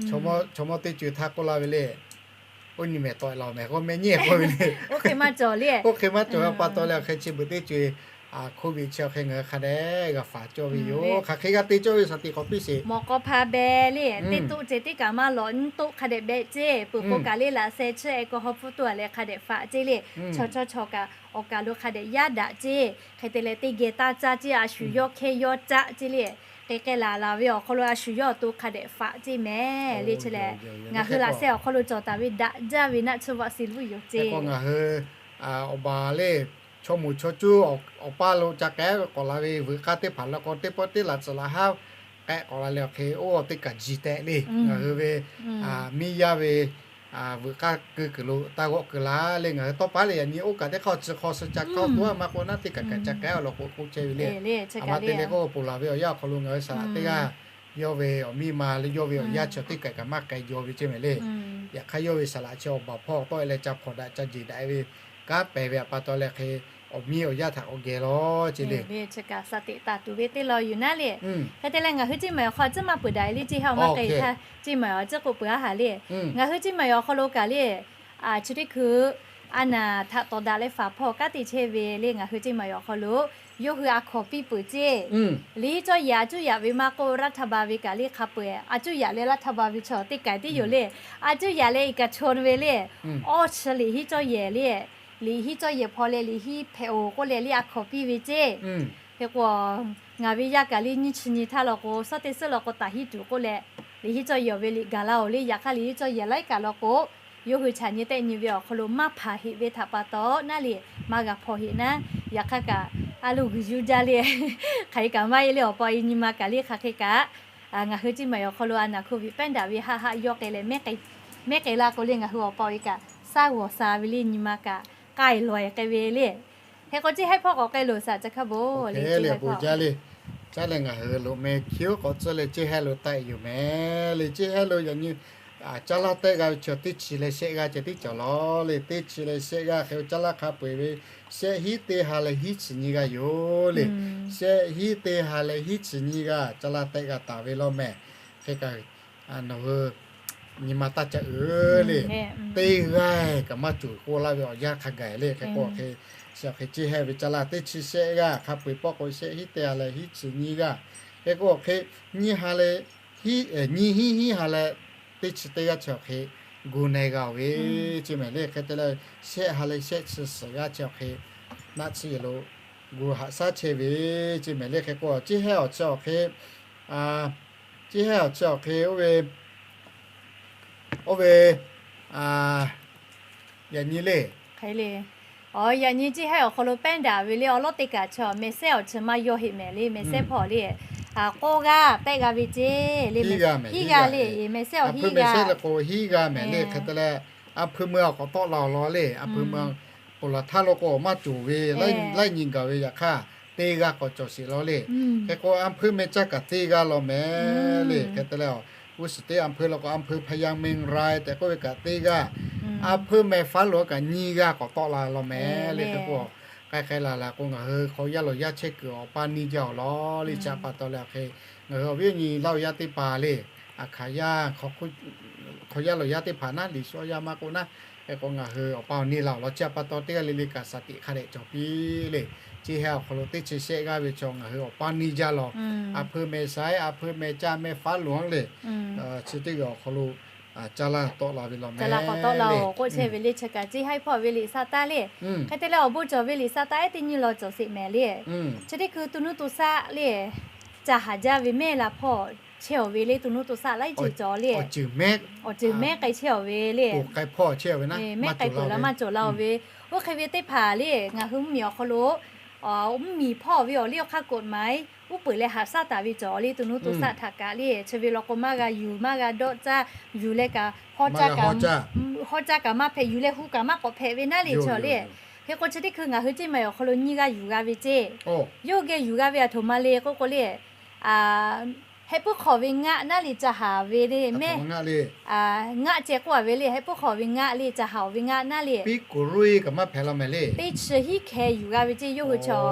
Chaw mawˇ teˇ co htaˇ k'oˆ laˇ ve le. Oˇ nyi mehˍ tawˆ la mehˍ k'oˆ meh nyi k'oˆ ve le. Oˇ hk'e maˇ cawˬ le. Oˇ hk'e maˇ cawˬ ve pa taw leh awˬ hk'e chi beuꞈ teˇ co-e, COVID chi awˬ hk'e ngaˬ hui hk'a dehꞈ g'a faˍ cawˇ ve yoˬ. Hk'aˬ hk'e g'a te cawˇ ve shaˍ tiꞈ k'awꞈ piˇ sheˍ. Mawˬ k'aw hpa beh le, teˇ toˆ ceh tiˉ kaꞈ maˇ lawꞈ, nyiˇ toˆ hk'a dehꞈ behꞈ ceˇ. Peuˬ k'o kaꞈ le laꞈ sheh chi ecawˬ hawˉ pfuhˇ toˆ a leh hk'a dehꞈ faˍ ceˇ le. Chaw chaw chaw kaꞈ awˬ kaˬ lo hk'a dehꞈ yaˇ daꞈ ceˇ. Hk'e te leh teˇ geh taˇ caˇ ceˇ, a shu yawˇ hkehˇ yawˇ caˆ ceˇ le. K'e k'ai laˬ laˬ ve awˬ hk'aw lo a shu yawˇ awˬ to hk'a dehꞈ faˍ ceˇ mehˍ le. Chi lehˬ ngaˬ hui laꞈ sheh awˬ hk'aw lo cawˬ taˍ ve daꞈ jaˇ ve naˆ tsuhˇ vaˆ siˍ luˇ yoˬ ceˇ. Ngaˬ hui awˬ baˬ le, chaw moˍ chaw cuˇ awˬ paˇ lo ca k'ehˉ k'awꞈ la ve veuꞈ k'aˇ teˇ hpaˍ la k'o teˇ pawˆ teˇ laꞈ tcuhˍ laꞈ haˉ k'ehˉ k'awꞈ la leh awˬ hk'e oˇ teˇ kaˬ ji tehꞈ le ngaˬ hui ve miˇ yaˇ ve veuꞈ k'aˇ keu kuiˬ lo taˇ g'awˆ keu la le. Ngaˬ hui tawˇ paˉ leh yaꞈ nyi oˇ kaˬ teˇ hk'aˇ chi hk'aw suh ca hk'aˇ oˇ to a maˇ k'o naˉ teˇ kaˬ kaꞈ ca k'ehˉ awˬ lawn k'o k'oˆ chehˇ ve le. A ma te leh k'oˆ peuˬ laˬ ve awˬ yanˇ awˬ hk'aw lo ngaˬ hui saˍ laꞈ teˇ g'aˇ yawˇ ve awˬ miˇ ma le yawˇ ve awˬ yaˇ chi teˇ kaˬ kaꞈ maˇ k'ai jaw ve ceˇ mehˍ le. Yaꞈ hk'aˇ yawˇ ve saˍ laꞈ chi awˬ baˬ hpawˇ tawˆ e leh ca hpawnˬ daꞈ ca jeˬ daꞈ e ve kanˉ pehˬ ve pa taw leh hk'e awˬ miˇ awˬ yaˇ htaꞈ k'awꞈ geh lawˬ ceˇ le. Chi kaꞈ shaˍ tiꞈ taˍ tuˬ ve teˇ law yuˬ naˉ le. Hk'e te leh ngaˬ hui ceˇ maˬ awˬ hk'aw tcuhˉ maˇ peuˬ daꞈ e le ceˇ ha maˇ k'ai htaˇ ceˇ maˬ awˬ tcuhˉ k'oˆ peuˬ a haˍ le. Ngaˬ hui ceˇ maˬ awˬ hk'aw lo kaꞈ le, chi teˇ hkui a naˍ htaꞈ tawˍ daꞈ leh faˍ hpawˇ kanˉ te chehˇ ve le ngaˬ hui ceˇ maˬ awˬ hk'aw lo yawˇ hui a hkawnˍ piˇ peuˬ ceˇ. Liꞈ hiˉ cawˇ yehˬ a cuˇ yaꞈ ve maˇ k'oˆ รัฐบาล ve kaꞈ le hk'a peu-eˬ a cuˇ yaꞈ leh รัฐบาล ve chaw teˇ kaˬ tiˉ yoˬ le. A cuˇ yaꞈ leh iˉ kaꞈ chon ve le. Awˇ chi liꞈ hiˉ cawˇ yehˬ le, liꞈ hiˉ cawˇ yehˬ hpaw leh liꞈ hiˉ hpehꞈ-oˬ k'oˆ leh le a hkawnˍ piˇ ve ceˇ. Hk'e k'o, ngaˬ ve yaˇ kaꞈ le nyiˇ chi nyi htaˇ law k'o, suhˉ teˇ suhˉ law k'o taˍ hiˉ tuˬ k'oˆ leh, liꞈ hiˉ cawˇ yehˬ ve liꞈ gaˬ la-oˬ le. Yaꞈ hk'aˇ liꞈ hiˉ cawˇ yehˬ laiˉ kaꞈ law k'o, yawˇ hui chaꞈ nyi tehˆ nyi ve awˬ hk'aw lo maˇ hpanˍ heꞈ ve htaꞈ pa taw naˉ le, maˇ g'a hpaw heꞈ naˉ. Yaꞈ hk'aˇ kaꞈ a lo g'uiˬ yuˇ jaˇ le. Hk'aˬ hk'e kaꞈ maˇ heˆ le awˬ pa awˬ e nyi ma kaꞈ le hk'aˬ hk'e kaꞈ ngaˬ hui ceˇ maˬ awˬ hk'aw lo a naˍ โควิด pehˉ daꞈ ve haˆ haˆ yawˇ k'ai leh mehˉ k'ai la k'o le ngaˬ hui awˬ pa awˬ e kaꞈ shaˉ g'awˬ sha ve le nyi ma kaꞈ k'ai lawˬ e k'ai ve le. Hk'e k'o ceˇ haiˉ hpawˇ k'awꞈ k'ai loˬ shaˍ ca hk'a bon le. Bon jaˇ le. Caˉ leh ngaˬ hui loꞈ meh hkiˉ oˉ k'awꞈ tcuhˉ leh ceˇ haiˉ lo taˆ e yoˬ mehˍ le. Ceˇ haiˉ lo yaꞈ nyi caˇ laˇ tehˆ g'a ve chaw teˇ chi leh shehˆ g'aˇ ceh tiˉ cawˬ law le. Teˇ chi leh shehˆ g'aˇ hk'e caˇ laˇ hk'a peu-eˬ ve shehˆ hiˉ teˇ ha leh hiˉ chi nyi g'aˇ yoˬ le. Shehˆ hiˉ teˇ ha leh hiˉ chi nyi g'aˇ caˇ laˇ tehˆ g'a taˍ ve law mehˍ. Hk'e kaꞈ nawˬ hui nyi ma taˇ caˇ uiˍ le. Teˇ g'aˇ kaꞈ maˇ cawˬ k'oˆ laˇ ve awˬ yanˇ hk'a gaˬ le. Hk'e k'o hk'e, chi hk'e ceˇ haiˉ ve caˇ laˇ teˇ chi shehˆ g'aˇ hk'a peu-eˬ pawˆ k'o shehˆ hiˉ teˇ ha leh hiˉ chi nyi g'aˇ. Hk'e k'o hk'e nyi ha leh hiˉ, nyi hiˉ hiˉ ha leh teˇ chi teˇ g'aˇ chi awˬ hk'e gu na g'a-oˬ ve ceˇ mehˍ le. Hk'e te leh shehˆ ha leh shehˆ chi suhˍ g'aˇ chi awˬ hk'e naˆ tsuhˇ yehˬ lo gu haꞈ shaˉ chehˇ ve ceˇ mehˍ le. Hk'e k'o ceˇ haiˉ awˬ chi awˬ hk'e, ceˇ haiˉ awˬ chi awˬ hk'e oˇ ve, oˇ ve yaꞈ nyi le. Hk'e le. Yaꞈ nyi ceˇ haiˉ awˬ hk'aw lo pehˉ daꞈ ve le awˬ lawˉ teˇ kaꞈ chi meh sehˉ awˬ chi maˇ yawˇ heˆ mehˍ le. Meh sehˉ hpawˇ le k'awˇ g'aˇ tehˆ g'a ve ceˇ le. Hiˉ g'aˇ mehˍ, hiˉ g'aˇ le. Meh sehˉ awˬ hiˉ g'aˇ le k'o hiˉ g'aˇ mehˍ le. Hk'e te leh a hpui meu awˬ k'awꞈ tawˆ la-oˬ law le. A hpui meu ponˬ laˬ htaˇ lo k'o maˇ cawˬ ve, laiˉ nyi gaˬ ve yaꞈ hk'aˇ teˇ g'aˇ k'awꞈ cawˬ sheˍ law le. Hk'e k'o a hpui meh caˇ kaꞈ teˇ g'aˇ law mehˍ le. Hk'e te leh g'uˇ suhˍ teˇ a hpui law k'o a hpui พญาเมงราย tehꞈ k'oˆ ve kaꞈ teˇ g'aˇ, a hpui meh faˉ loꞈ kaꞈ nyiˇ g'aˇ k'awꞈ tawˆ la law mehˍ le. Hk'e k'o k'ai k'ai laˬ laˬ k'o ngaˬ hui hk'aw yaˇ loˬ yaˇ chehˇ kuiˬ awˬ paˇ neˇ jaˇ-oˬ law le. Chi pa taw leh hk'e ngaˬ hui awˬ viˉ awˬ nyi Laˇ huˍ yaˇ teˇ hpaˍ le, a hkaˍ yaˇ hk'aw yaˇ loˬ yaˇ teˇ hpaˍ naˉ liꞈ shawˉ yaˇ maˇ k'oˆ naˉ, hk'e k'o ngaˬ hui awˬ paˇ awˬ neˇ la-oˬ law. Chi pa taw teˇ g'aˇ le le kaꞈ shaˍ tiꞈ hk'a dehꞈ cawˬ piˇ le. Ceˇ haiˉ awˬ hk'aw lo teˇ chi shehˆ g'aˇ ve chaw ngaˬ hui awˬ paˇ neˇ jaˇ law. A hpui meh saiˉ, a hpui meh caˇ meh faˉ loꞈ-anˉ le. Chi teˇ g'aˇ awˬ hk'aw lo caˇ laˇ tawˆ la ve law mehˍ le. K'oˆ chehˇ ve le chi kaꞈ ceˇ haiˉ hpawˇ ve liꞈ sa taˇ le. Hk'e te leh awˬ bon cawˬ ve liꞈ sa taˇ ehˉ teˇ nyi law cawˬ sheˍ mehˍ le. Chi teˇ hkui to nuˇ to shaˆ le ca haˍ jaˇ ve mehˆ la hpawˇ chehˇ-oˬ ve le. To nuˇ to shaˆ laiˉ ceuˬ cawˬ le. Awˬ ceuˬ mehˉ k'ai chehˇ-oˬ ve le. Mehˉ k'ai peuˬ la maˇ cawˬ la-oˬ ve. Oˇ hk'e ve teˇ hpaˍ le ngaˬ hui mvuhˇmiˬ awˬ hk'aw lo mvuhˇmiˬ hpawˇ ve awˬ liˇ awˬ hk'aˇ กฎหมาย uˉ peunˍ leh haꞈ shaˉ taˍ ve cawˬ le. To nuˇ to shaˆ htaꞈ kaꞈ le chi ve law k'o maˇ g'a yuˬ, maˇ g'a dawˆ caˇ, yuˬ leh kaꞈ hawˇ caˇ kaꞈ, hawˇ caˇ kaꞈ maˇ hpehꞈ, yuˬ leh hu kaꞈ maˇ k'awꞈ hpehꞈ ve naˉ le chaw le. Hk'e k'o chi teˇ hkui ngaˬ hui ceˇ maˬ awˬ hk'aw lo nyiˇ g'aˇ yuˬ g'a ve ceˇ. Yawˇ hui geh yuˬ g'a ve aˬ htoꞈ ma le k'oˆ k'o le, heh puiˉ hk'awꞈ ve ngaˆ naˉ le ca haˍ ve le mehˉ. Ngaˆ ceh k'oˆ-a ve le, heh puiˉ hk'awꞈ ve ngaˆ le ca haˍ-oˬ ve ngaˆ naˉ le. Teˇ chi hiˉ hkeh yuˬ g'a ve ceˇ. Yawˇ hui chaw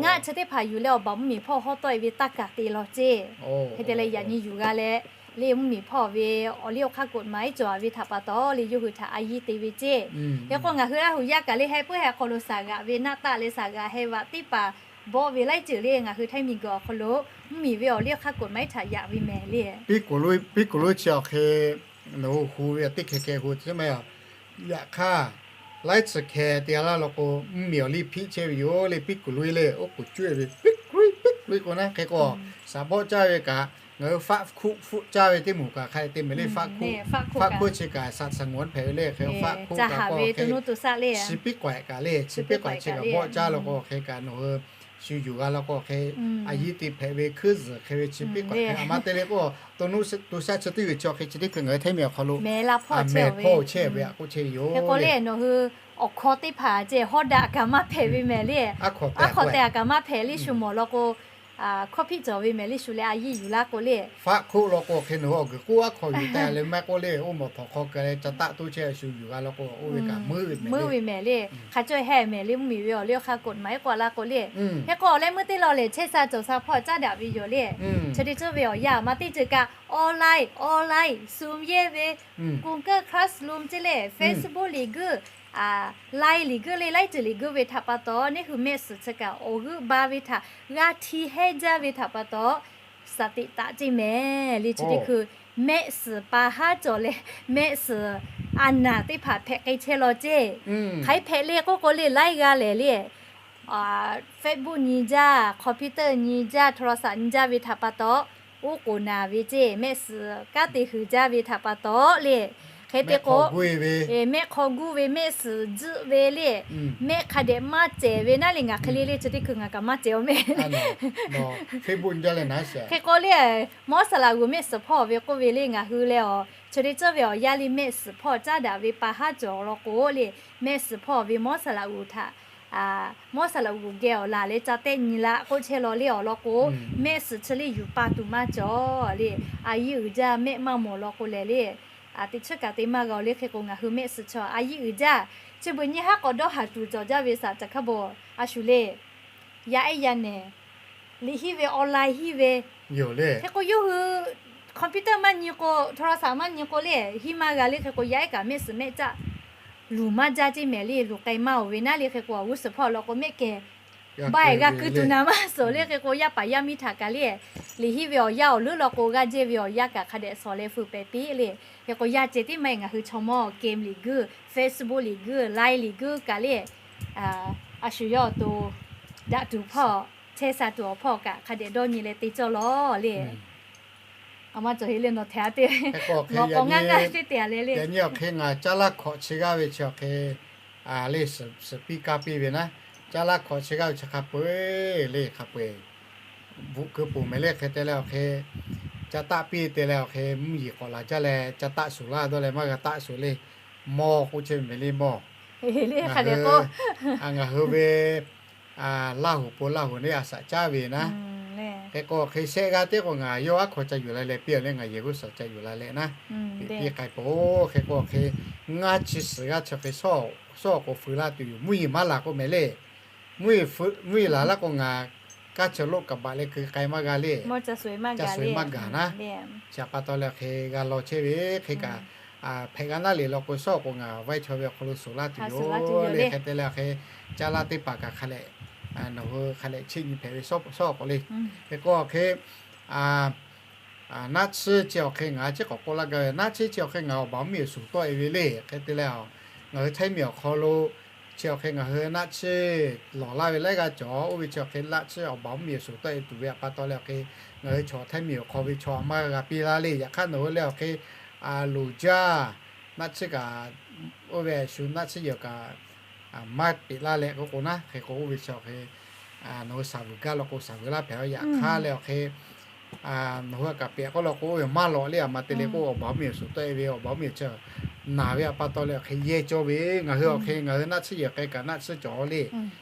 ngaˆ chi teˇ hpaˍ yuˬ leh awˬ baˬ mvuhˇmiˬ hpawˇ hawˉ tawˆ e ve taˇ kaˬ te law ceˇ. Hk'e te leh yaꞈ nyi yuˬ g'a leh le mvuhˇmiˬ hpawˇ ve awˬ liˇ awˬ hk'aˇ กฎหมาย cawˬ ve htaꞈ pa taw le yawˇ hui htaꞈ a yiˇ te ve ceˇ. Hk'e k'o ngaˬ hui a hoꞈ yaˇ kaꞈ le heh puiˉ heh hk'aw lo saˍ g'aꞈ ve naˆ taˆ leh saˍ g'aꞈ heh vaꞈ teˇ hpaˍ bawˆ ve laiˉ ceuˬ le ngaˬ hui Htaiˇ miˬguiˬ awˬ hk'aw lo mvuhˇmiˬ ve awˬ liˇ awˬ hk'aˇ กฎหมาย htaꞈ yaꞈ ve mehˍ le. Piˉ kuˬ loˉ chi awˬ hk'e nawˬ hui hu ve teˇ hkeh hkeh hu te maˇ yaꞈ. Yaꞈ hk'aˇ laiˉ tcuh hkeh te g'a laˇ law k'o mvuhˇmiˬ awˬ liˇ hpiˆ chehˇ ve yoˬ le. Piˉ kuˬ loˉ le oˉ k'oˍ cuˇ ve piˉ kuˬ loˉ piˉ kuˬ loˉ k'o naˉ hk'e k'o, saˍ bawˆ caˇ ve kaꞈ ngaˬ hui faˆ hkuˆ hpfuhˆ caˇ ve teˇ moˍ kaꞈ hk'a te mehˍ le. Faˆ hkuˆ chi kaꞈ สงวน hpehꞈ ve le. Hk'e faˆ hkuˆ kaꞈ k'o hk'e chi piˉ k'awehꞈ kaꞈ le, chi piˉ k'awehꞈ chi kaꞈ bawˆ caˇ law k'o hk'e kaꞈ nawˬ hui shu yuˬ g'a law k'o hk'e, a yiˇ te hpehꞈ ve hkuiˉ zuhˬ hk'e ve chi piˉ k'awehꞈ hk'e a ma te le k'o, to nuˇ to shaˆ chi teˇ g'uiˬ chi awˬ hk'e chi teˇ hkui ngaˬ hui Htaiˇ miˬ awˬ hk'aw lo mehˍ hpawˇ chehˇ ve aꞈ k'oˆ chehˇ ve yoˬ. Hk'e k'o le nawˬ hui awˬ hkaw teˇ hpaˍ ceh hawˉ daꞈ kaꞈ maˇ hpehꞈ ve mehˍ le. Aˉ hk'awꞈ te aꞈ kaꞈ maˇ hpehꞈ le shu mawˬ law k'o, hkawˇ hpiˆ cawˬ ve mehˍ le shu leh a yiˇ yuˬ laˇ k'o le. Faˆ hkuˆ law k'o hk'e nawˬ hui awˬ guiˬ k'oˆ aˉ hk'awꞈ yuˬ te leh maˇ k'oˆ le, oˇ mawˬ htawnˍ hk'aw keu leh ca taˆ toˇ chehˇ shu yuˬ g'a law k'o oˇ ve kaꞈ meuˆ ve mehˍ le. Hk'a cawˇ heh mehˍ le mvuhˇmiˬ ve awˬ liˇ awˬ hk'aˇ กฎหมาย k'oˆ laˇ k'o le. Hk'e k'o awˬ leh meuˇ teˇ law lehˬ chehˇ sha cawˬ sha hpawˇ caˉ daꞈ ve yoˬ le. Chi teˇ ceuˬ ve awˬ yanˇ maˇ teˇ ceuˬ kaꞈ online online Zoom yehˇ ve, Google Classroom ceˇ le, Facebook liꞈ guiˇ, Line liꞈ guiˇ le laiˉ ceuˬ liꞈ guiˇ ve htaꞈ pa taw neˇ hui mehˆ suhˍ chi kaꞈ awˬ g'euˆ ba ve htaꞈ g'a hti hehˉ jaˇ ve htaꞈ pa taw, saˍ teꞈ taꞈ ceˇ mehˍ le chi teˇ hkui mehˆ suhˍ pa haˉ cawˬ leh mehˆ suhˍ a naˍ teˇ hpaˍ hpehꞈ k'ai chehˇ law ceˇ. Hk'aˬ hk'e hpehꞈ le k'oˆ k'o le laiˉ g'aˇ lehˬ le Facebook nyi jaˇ, computer nyi jaˇ, โทรศัพท์ nyi jaˇ ve htaꞈ pa taw, oˉ k'oˍ naˍ ve ceˇ mehˆ suhˍ kanˉ te hui jaˇ ve htaꞈ pa taw le. Hk'e te k'o, mehˆ hk'aw guˇ ve mehˆ suhˍ tzuhˆ ve le, mehˆ hk'a dehꞈ maˇ cehˬ ve naˉ le ngaˬ hk'e le le chi teˇ hkui ngaˬ kaꞈ maˇ cehˬ-oˬ mehˍ. Hk'e k'o le mawˉ saˍ laꞈ g'uˬ mehˆ suhˍ hpawˇ ve k'oˆ ve le ngaˬ hui leh awˬ chi teˇ ceuˬ ve awˬ yanˇ le mehˆ suhˍ hpawˇ caˉ daꞈ ve pa haˉ cawˬ law k'o le, mehˆ suhˍ hpawˇ ve mawˉ saˍ laꞈ g'uˬ htaꞈ mawˉ saˍ laꞈ g'uˬ geh awˬ laˬ leh ca tehˆ nyi laꞈ k'oˆ chehˇ law le awˬ lawn k'o, mehˆ suhˍ chi le yuˬ pa tuˬ maˇ cawˬ le. A yiˇ uiˍ jaˇ mehˆ maˇ mawˬ law k'o lehˬ le, teꞈ chiˉ kaꞈ te maˇ g'a-oˬ le. Hk'e k'o ngaˬ hui mehˆ suhˍ chi a yiˇ uiˍ jaˇ, chi beuꞈ nyi haˉ k'awꞈ dawˇ haˍ tuˬ cawˬ jaˇ ve saꞈ caꞈ hkaˇ bawˬ a shu le. Yaˇ ehˉ yaˇ nehˬ liꞈ hiˇ ve online hiˇ ve, hk'e k'o yawˇ hui computer maˇ nyi k'o, โทรศัพท์ maˇ nyi k'o le hiˇ maˇ g'a le. Hk'e k'o yaˇ ehˉ kaꞈ mehˆ suhˍ mehˆ caˆ luˬ maˇ jaˇ ceˇ mehˍ le. Luˬ k'ai maˇ-oˬ ve naˉ le. Hk'e k'o awˬ g'uˇ suhˍ hpawˇ law k'o mehˆ kehˬ ba-eˬ g'a keu tuˬ naˍ maˇ suhˍ le. Hk'e k'o yaˇ paˍ yaˇ miˇ htaꞈ kaꞈ le, liꞈ hiˇ ve awˬ yanˇ awˬ leuˉ law k'o g'aˇ jehˇ ve awˬ yanˇ kaꞈ hk'a dehꞈ shawˍ leh feu pehˍ piˇ le. Hk'e k'o yaˇ ceh tiˉ maˇ heˆ ngaˬ hui chaw mawˇ game liꞈ guiˇ, Facebook liꞈ guiˇ, Line liꞈ guiˇ kaꞈ le, a shu yawˇ awˬ to daꞈ tuˬ hpawˇ chehˇ sha tuˬ awˬ hpawˇ kaꞈ hk'a dehꞈ dawˇ nyi leh te cawˇ lawˬ le. A maˇ cawˬ heˆ le nawˬ htehꞈ a te, ngaˬ k'awꞈ ngaˇ ngaˇ teˇ te a le le. Yaꞈ nyi awˬ hk'e ngaˬ caˇ laˇ hkawꞈ chi g'aˇ ve chi awˬ hk'e le suhˍ piˇ kaˇ piˇ ve naˉ, caˇ laˇ hkawꞈ chi g'aˇ ve chi hk'a peu-eˬ le hk'a peu-eˬ bvuhꞈ keu poˬ mehˍ le. Hk'e te leh awˬ hk'e ca taˆ piˇ te leh awˬ hk'e mvuhˇ yeˬ k'awꞈ laˬ jaˇ leh ca taˆ shuˍ laˇ dawˇ leh maˇ g'a taˆ shuˍ le. Mawˇ k'oˆ chehˇ ve mehˍ le mawˇ. Ngaˬ hui ve Laˇ huˍ po Laˇ huˍ neˇ a shaꞈ caˉ ve naˉ. Hk'e k'o hk'e shehˆ g'aˇ teˇ k'o ngaˬ yawˇ aˉ hkaw ca yuˬ la leh piˇ-a le ngaˬ yehˬ g'uˇ suhˍ ca yuˬ la leh naˉ, piˇ k'ai poˬ. Hk'e k'o hk'e ngaˇ chi suhˍ g'aˇ chi hk'e shawˉ k'o feu laˇ tuˬ yoˬ. Mvuhˇ yeˬ maˇ laˬ k'o mehˍ le. Mvuhˇ yeˬ laˬ laˇ k'o ngaˬ kaˇ chi loˆ kaꞈ baˬ leh keu k'ai maˇ g'a le. Ca shuˍ maˇ gaˬ naˉ. Chi pa taw leh hk'e g'a law chehˇ ve hk'e kaꞈ hpehꞈ g'a naˉ le law k'o shawˉ k'o ngaˬ vaiˇ chaw ve awˬ hk'aw lo shuˍ laˇ tuˬ yoˬ le. Hk'e te leh hk'e caˇ laˇ teˇ hpaˍ kaꞈ hk'a leh nawˬ hui hk'a leh cheˇ nyi hpehꞈ ve shawˉ k'o le. Hk'e k'o hk'e naˆ tsuhˇ chi awˬ hk'e ngaˬ chi k'awꞈ k'oˆ laˇ gaˇ ve naˆ tsuhˇ chi awˬ hk'e ngaˬ awˬ baˬ mvuhˇ miˬ awˬ shuˍ tawˆ-e ve le. Hk'e te leh ngaˬ hui Htaiˇ miˬ awˬ hk'aw lo chi awˬ hk'e ngaˬ hui naˆ tsuhˇ lawˬ laˇ ve laiˉ g'aˇ cawˬ. Oˇ ve chi awˬ hk'e naˆ tsuhˇ awˬ baˬ mvuhˇ miˬ awˬ shuˍ tawˆ-e tuˬ ve pa taw leh awˬ hk'e ngaˬ hui chaw Htaiˇ miˬ awˬ hk'aw ve chaw maˇ g'a piˇ laˇ le. Yaꞈ hk'aˇ nawˬ hui leh awˬ hk'e loˍ jaˇ naˆ tsuhˇ kaꞈ oˇ ve shu naˆ tsuhˇ yehˬ kaꞈ maˇ peꞈ laˇ leh k'oˆ k'o naˉ. Hk'e k'o oˇ ve chi awˬ hk'e nawˬ hui shaˍ vuiˬ gaˇ law k'o shaˍ vuiˬ laˇ hpehꞈ-a. Yaꞈ hk'aˇ leh awˬ hk'e nawˬ hui kaꞈ pehꞈ k'oˆ law k'o oˇ ve maˇ lawꞈ le. A ma te le k'o awˬ baˬ mvuhˇ miˬ awˬ shuˍ tawˆ-e ve awˬ baˬ mvuhˇ miˬ chi naˬ ve pa taw leh awˬ hk'e yehˇ cawˇ ve. Ngaˬ hui awˬ hk'e ngaˬ hui naˆ tsuhˇ yehˬ k'ai kaꞈ naˆ tsuhˇ cawˬ le.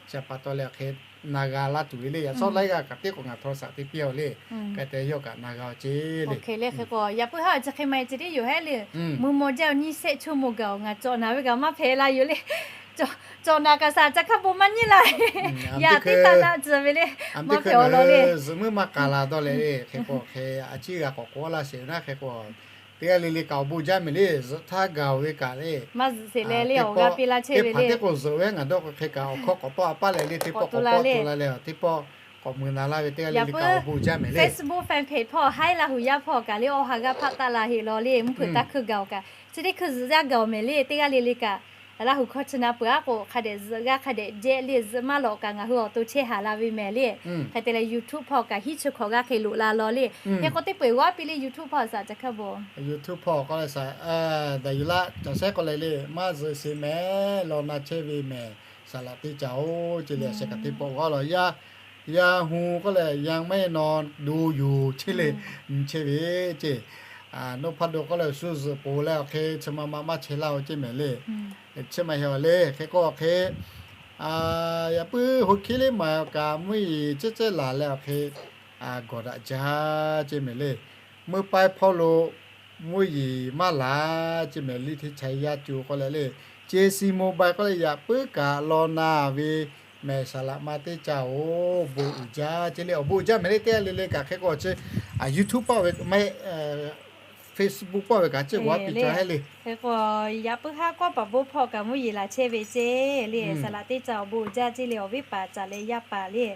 Chi pa taw leh awˬ hk'e na g'a laˇ tuˬ ve le. Yaꞈ shawˉ laiˉ g'aˇ kaꞈ teˇ k'o ngaˬ โทรศัพท์ te piˇ-a le. Hk'e te yawˇ kaꞈ na g'a-o ceˇ le. Hk'e le hk'e k'o yaꞈ puiˉ haˉ chi hk'e maˇ heˆ chi teˇ yoˬ hehˉ le. Mvuhˇ maw jaˇ nyiˇ shehˆ chaw maw gaˬ-oˬ ngaˬ cawˬ naˬ ve kaꞈ maˇ hpehꞈ la yoˬ le. Cawˬ naˬ kaꞈ saˍ ca hkaˇ bon maˇ nyi laˇ. Yaꞈ teˇ taˇ naˆ tcuh ve le, maˇ hpehꞈ awˬ lawn le. Zuhꞈ muiˉ maˇ k'aˍ la dawˇ leh le, hk'e k'o hk'e a ciˉ g'a k'awꞈ k'oˆ laˇ sheˍ ve naˉ, hk'e k'o teˇ g'aˇ le le kaꞈ awˬ bon jaˇ mehˍ le. Zuhꞈ htaˇ gaˬ-oˬ ve kaꞈ le, maˇ zuhꞈ sheˍ leh le awˬ g'aˇ piˇ laˇ chehˇ ve le. Teˇ k'o zuhꞈ ve ngaˬ dawˇ k'o hk'e kaꞈ awˬ hkawˇ k'awꞈ tawˆ a paˇ leh le, teˇ pawˆ k'awꞈ tawˆ tu la leh, teˇ pawˆ k'awꞈ mui na laˇ ve teˇ g'aˇ le le kaꞈ awˬ bon jaˇ mehˍ le. Facebook fan page hpawˇ haiˉ Laˇ huˍ yaˇ hpawˇ kaꞈ le awˬ ha g'aˇ hpaˆ taˆ la heˆ law le, mvuhˇ hpeuꞈ taˇ hkui gaˬ-oˬ kaꞈ, chi teˇ hkui zuhꞈ yaˇ gaˬ-oˬ mehˍ le. Teˇ g'aˇ le le kaꞈ Laˇ huˍ hkawˇ chi na peuˬ aˉ k'o hk'a dehꞈ zuhꞈ g'aˇ hk'a dehꞈ jehˇ le, zuhꞈ maˇ lawꞈ kaꞈ ngaˬ hui awˬ to chehˇ haˍ la ve mehˍ le. Hk'e te leh YouTube hpawˇ kaꞈ hiˉ chi hkawꞈ g'aˇ hk'e loꞈ la law le. Hk'e k'o teˇ peu-eˬ g'aˇ piˇ le YouTube hpawˇ saˍ ca hkaˇ bon. YouTube hpawˇ k'oˆ leh saˍ, daꞈ yuˬ laˇ cawˬ shehˉ k'oˆ leh le, maˇ zuhꞈ sheˍ mehˍ, law na chehˇ ve mehˍ, saˍ laꞈ teˇ ca-oˬ ce le, a sheh kaꞈ teˇ pawˆ g'aˇ law yaˇ yaˇ hu k'oˆ leh yaˇ maˇ heˆ naw do yoˬ ce le, nyi chehˇ ve ce. Noˇ hpaˇ do k'oˆ leh shu zuhꞈ poˬ leh awˬ hk'e chi ma ma maˇ chehˇ laˇ-oˬ ce mehˍ le. Chehˇ maˇ heˆ awˬ le, hk'e k'o awˬ hk'e yaꞈ puiˉ hu hkiˉ liˇ maˍ kaꞈ mvuhˇ yeˬ cehˇ cehˇ laˬ leh awˬ hk'e gawˬ daꞈ jaˇ ce mehˍ le. Meuˇ paiˇ hpawˇ lo mvuhˇ yeˬ maˇ laˬ ce mehˍ, liˇ hteˇ cha yaˇ co k'oˆ leh le, ce si mobile k'oˆ leh yaꞈ puiˉ kaꞈ law na ve mehˍ, saˍ laꞈ ma teˇ ca-oˬ, bon uiˍ jaˇ ce le, awˬ bon uiˍ jaˇ mehˍ le. Teˇ g'aˇ le le kaꞈ hk'e k'o chi YouTube pawˆ ve maˇ heˆ Facebook pawˆ ve kaꞈ ceˇ g'aˇ piˇ ca heˆ le. Hk'e k'o yaꞈ puiˉ haˉ kawˇ paˍ bon hpawˇ kaꞈ mvuhˇ yeˬ laˬ chehˇ ve ce le, saˍ laꞈ teˇ ca awˬ bon uiˍ jaˇ ce le, awˬ viˉ paˍ caˍ leh yaˇ paˍ le.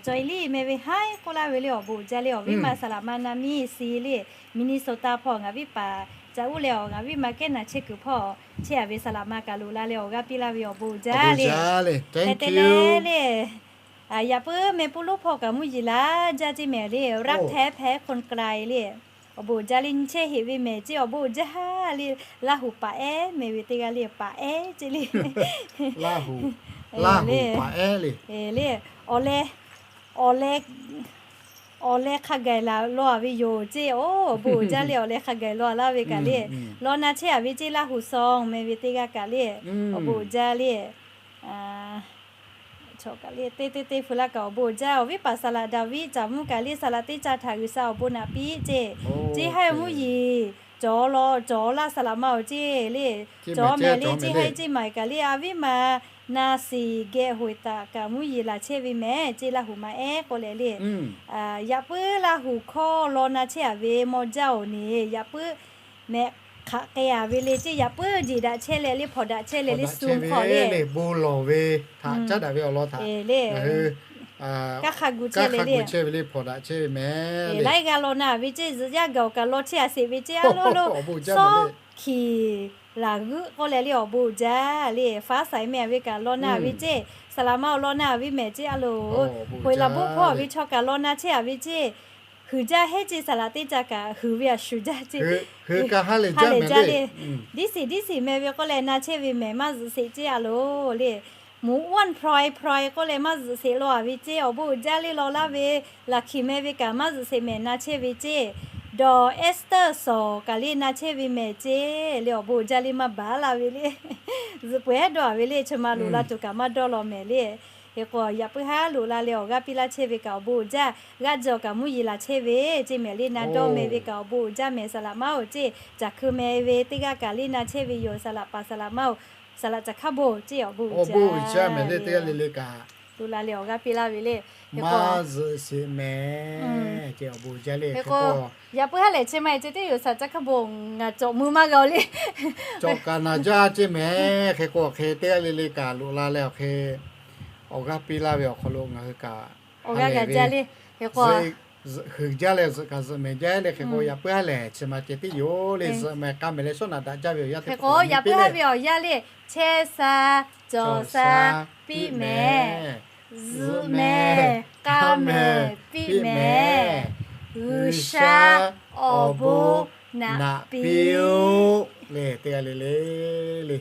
Cawˬ-e liˇ meh ve haiˉ k'oˆ laˇ ve le, awˬ bon uiˍ jaˇ le, awˬ viˉ ma saˍ laꞈ ma na miˇ si le, Minnesota hpawˇ ngaˬ viˉ paˍ caˍ uˉ leh awˬ ngaˬ viˉ ma kehˉ na chehˇ kuiˬ hpawˇ chehˇ a ve saˍ laꞈ ma kaꞈ loꞈ la leh awˬ g'aˇ piˇ laˇ ve awˬ bon uiˍ jaˇ le. Hk'e te leh le, yaꞈ puiˉ meh puˇ lonˉ hpawˇ kaꞈ mvuhˇ yeˬ laˬ jaˇ ce mehˍ le, raˇ hpehˉ hpehˉ hkon k'lai le. Awˬ bon uiˍ jaˇ le, nyi chehˇ heˆ ve mehˍ ce, awˬ bon uiˍ jaˇ le. Laˇ huˍ paˍ ehˉ meh ve teˇ g'aˇ le, paˍ ehˉ ce le. Laˇ huˍ, Laˇ huˍ paˍ ehˉ le. Le, awˬ leh, awˬ leh, awˬ leh hk'a gaˬ laˬ law a ve yoˬ ce. Oˬ, awˬ bon uiˍ jaˇ le, awˬ leh hk'a gaˬ law a laˇ ve kaꞈ le. Law na chehˇ a ve ce, Laˇ huˍ sawˇ meh ve teˇ g'aˇ kaꞈ le. Awˬ bon uiˍ jaˇ le. Chaw kaꞈ le teˇ teˇ teˇ hpu laˇ kaꞈ awˬ bon uiˍ jaˇ. Awˬ viˉ paˍ saˍ laꞈ Daˍviˆ caˍ mvuhˇ kaꞈ le, saˍ laꞈ teˇ ca htaꞈ G'uiˬsha awˬ bon naꞈ piˇ ce. Ceˇ haiˇ mvuhˇ yeˬ cawˬ law cawˬ laˇ saˍ laꞈ ma awˬ ce le. Cawˬ mehˍ le, ceˇ haiˇ ceˇ maˍ kaꞈ le, a viˉ ma na siˍ geh hoꞈ taˍ kaꞈ mvuhˇ yeˬ laˬ chehˇ ve mehˍ ce, Laˇ huˍ ma ehˉ k'oˆ leh le. Yaꞈ puiˉ Laˇ huˍ hkawˇ law na chehˇ a ve mawˇ jaˇ awˬ ne, yaꞈ puiˉ mehˍ hk'aꞈ k'ai a ve le ce, yaꞈ puiˉ jeˬ daꞈ chehˇ leh le, hpawnˬ daꞈ chehˇ leh le, sum hk'aw le, bon lawˬ ve htaꞈ caˉ daꞈ ve awˬ lawn htaꞈ le, kaˇ hk'a gu chehˇ leh le, hpawnˬ daꞈ chehˇ ve mehˍ le. Laiˉ g'aˇ law na ve ce, zuhꞈ yaˇ gaˬ-oˬ kaꞈ law chehˇ a sheˍ ve ce, a lo lo, sawˉ hkiˬ laˬ g'euˆ k'oˆ leh le, awˬ bon uiˍ jaˇ le. Faˉ saiˍ meh a ve kaꞈ law na ve ce, saˍ laꞈ ma awˬ lawn na ve mehˍ ce, a lo, hoꞈ laˬ bon hpawˇ a ve chaw kaꞈ law na chehˇ a ve ce. Huiˍ jaˇ heˉ ce, saˍ laꞈ teˇ ca kaꞈ huiˍ ve a shuˍ jaˇ ce. Ha lehˬ jaˇ le. Diˉ siˍ diˉ siˍ meh ve k'oˆ leh na chehˇ ve mehˍ, maˇ zuhꞈ sheˍ ce, a lo le. Mvuhˇ wanˇ hpraweh hpraweh k'oˆ leh maˇ zuhꞈ sheˍ law a ve ce, awˬ bon uiˍ jaˇ le. Law laˇ ve laˬ hkiˬ meh ve kaꞈ maˇ zuhꞈ sheˍ mehˍ na chehˇ ve ce. Dawˬ Esther sawˍ kaꞈ le na chehˇ ve mehˍ ce le, awˬ bon uiˍ jaˇ le, maˇ baˬ laˇ ve le. Zuhꞈ peuˬ ehˉ dawˇ a ve le, chi ma loꞈ la tuˬ kaꞈ maˇ dawˇ law mehˍ le. Hk'e k'o yaꞈ puiˉ haˉ loꞈ la leh awˬ g'aˇ piˇ laˇ chehˇ ve kaꞈ awˬ bon uiˍ jaˇ. G'aˇ jaw kaꞈ mvuhˇ yeˬ laˬ chehˇ ve ce mehˍ le, na dawˇ meh ve kaꞈ awˬ bon uiˍ jaˇ mehˍ, saˍ laꞈ ma-oˬ ce. Caˬ hkui meh ve teˇ g'aˇ kaꞈ le na chehˇ ve yoˬ, saˍ laꞈ paˍ saˍ laꞈ ma-oˬ, saˍ laꞈ caˬ hk'a bon ce, awˬ bon uiˍ jaˇ mehˍ le, teˇ g'aˇ le le kaꞈ. Loꞈ la leh awˬ g'aˇ piˇ laˇ ve le. Maˇ zuhꞈ sheˍ mehˍ ce, awˬ bon uiˍ jaˇ le. Hk'e k'o yaꞈ puiˉ haˉ lehˬ chi ma e ce teˇ yoˬ, saˍ caˬ hk'a bon ngaˬ cawꞈ mui maˇ g'a-oˬ le. Cawꞈ kaꞈ naˬ jaˇ ce mehˍ. Hk'e k'o hk'e teˇ g'aˇ le le kaꞈ loꞈ la leh awˬ hk'e awˬ g'aˇ piˇ laˇ ve awˬ hk'aw lo ngaˬ hui kaꞈ awˬ g'aˇ g'a jaˇ le. Hk'e k'o huiˍ jaˇ leh zuhꞈ kaꞈ zuhꞈ mehˍ jaˇ le. Hk'e k'o yaꞈ puiˉ haˉ lehˬ chi ma ce teˇ yoˬ le, zuhꞈ mehˍ k'a mehˍ leh shawˉ naꞈ daꞈ jaˇ ve awˬ yanˇ teˇ k'o yaꞈ puiˉ haˉ ve awˬ yanˇ le, chehˇ sha cawˬ sha piˇ mehˍ, zuhꞈ mehˍ k'a mehˍ piˇ mehˍ, G'uiˬsha awˬ bon naꞈ piˇ-oˆ le, teˇ g'aˇ le le le.